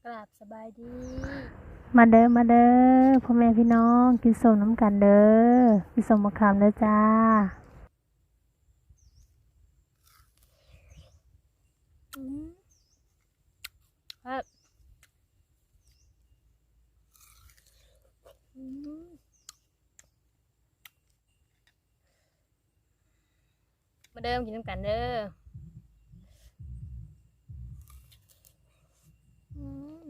ກາບສະບາຍດີ ມາເດີ ມາເດີ ພໍ່ແມ່ພີ່ນ້ອງ ກິນສົ້ມນຳກັນເດີ ກິນສົ້ມມະຂາມເດີຈ້າ. ອືມ ແຊບ ອືມ ມາເດີ ມາກິນນຳກັນເດີ. ອືມ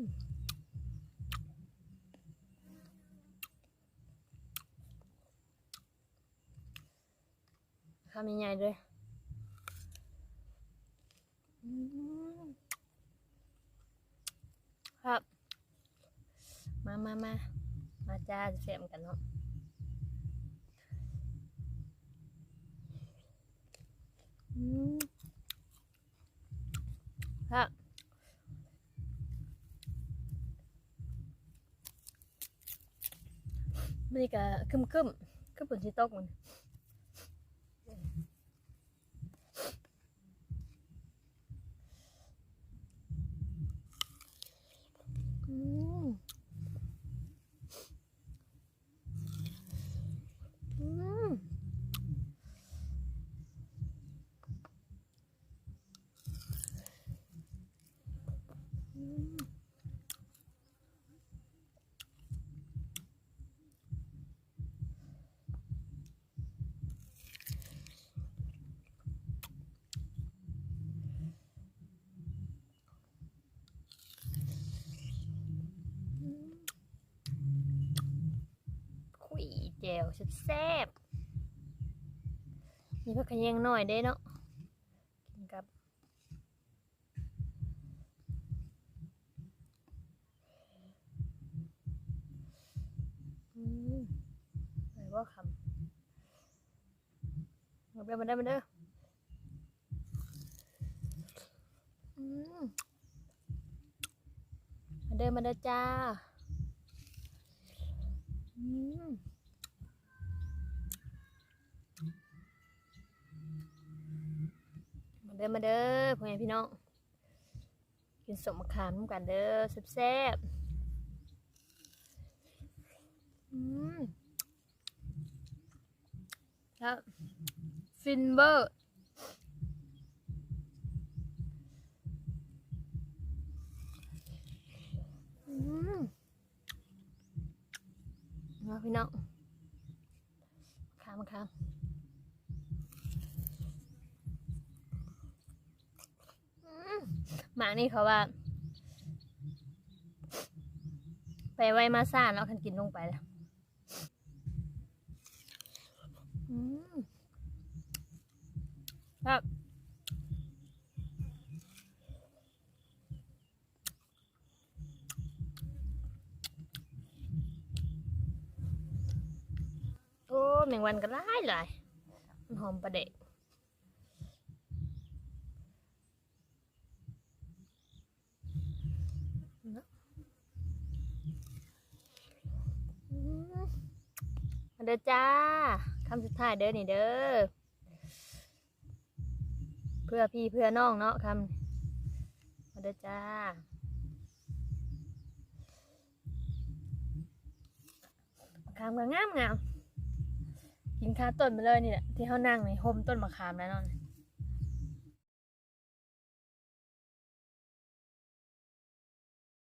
ຄຳໃຫຍ່ໆເລີຍ. ອືມ ຄັບ ມາ ມາ ມາ ມາຈ້າ ແຊບນຳກັນເນາະ. ອືມ ຄັບ ມື້ນີ້ກະຄຶ້ມໆ ຄືຝົນຊິຕົກມື້ນີ້. ອືມ ອືມ ອືມ ຄຸຍແຈ່ວແຊບໆ ມີຜັກຂະແຍງໜ້ອຍເດ້ເນາະ ກິນກັບ ອືມ ໄດ້ບໍ່ຄຳ ມາເດີ ມາເດີ ມາເດີ ອືມ ມາເດີ ມາເດີຈ້າ. ອືມ ມາເດີ ມາເດີ ພໍ່ແມ່ພີ່ນ້ອງ ກິນສົ້ມມະຂາມນຳກັນເດີ ແຊບໆ. ອືມ ແຊບ ຟິນເວີ ອືມ ມາພີ່ນ້ອງ ມາ ມາ ອືມ ໝາກນີ້ເຂົາວ່າ ໄປໄວມາຊ້າເນາະ ຄັນກິນລົງໄປລະ. ອືມ ແຊບ ໂອ້ ແມງວັນກໍຫຼາຍໆ ມັນຫອມປາແດກ. ອືມ ມາເດີຈ້າ ຄຳສຸດທ້າຍເດີນີ້ເດີ ເພື່ອພີ່ເພື່ອນ້ອງເນາະ ຄຳ ມາເດີຈ້າ. ໝາກຂາມກໍງາມໆ ກິນຄາຕົ້ນໄປເລີຍ. ນີ້ແຫຼະທີ່ເຮົານັ່ງນີ້ ຮົ່ມຕົ້ນໝາກຂາມແລ້ວເນາະ.